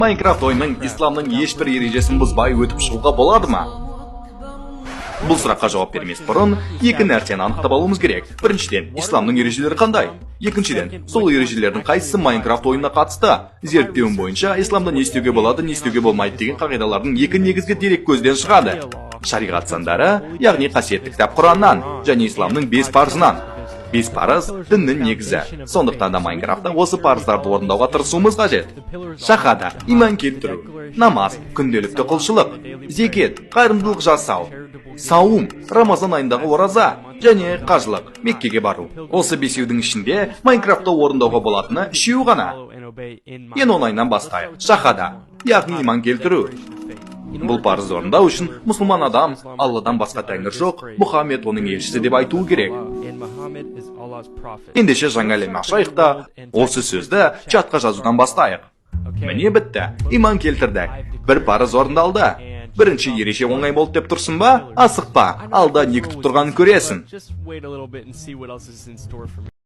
Майнкрафт ойынын исламның ешбір ережесін бұзбай өтіп шығуға болады ма? Бұл сұраққа жауап бермес бұрын екі нәрсені анықтап алуымыз керек. Біріншіден, исламның ережелері қандай? Екіншіден, сол ережелердің қайсысы Майнкрафт ойынына қатысты? Зерттеуім бойынша, исламда не істеуге болады, не істеуге болмайды деген қағидалардың екі негізгі дерек көзден шығады. Шариғат заңдары, яғни қасиетті кітап Құраннан және исламның бес парызынан. Бес парыз – діннің негізі. Сондықтан да Майнкрафтта осы парыздарды орындауға тырысуымыз қажет. Шахада – иман келтіру, намаз – күнделікті құлшылық, зекет – қайырымдылық жасау, сауым – Рамазан айындағы ораза және қажылық – Меккеге бару. Осы бесеудің ішінде Майнкрафтта орындауға болатыны үшеуі ғана. Ең оңайынан бастайық. Шахада, яғни иман келтіру. Бұл парызды орындау үшін мұсылман адам Алладан басқа тәңір жоқ, Мұхаммед оның елшісі деп айтуы керек. Ендеше, жаңа әлем ашайық та, осы сөзді чатқа жазудан бастайық. Міне, бітті, иман келтірдік. Бір парыз орындалды. Бірінші ереже оңай болды деп тұрсың ба? Асықпа, алда не күтіп тұрғанын көресің.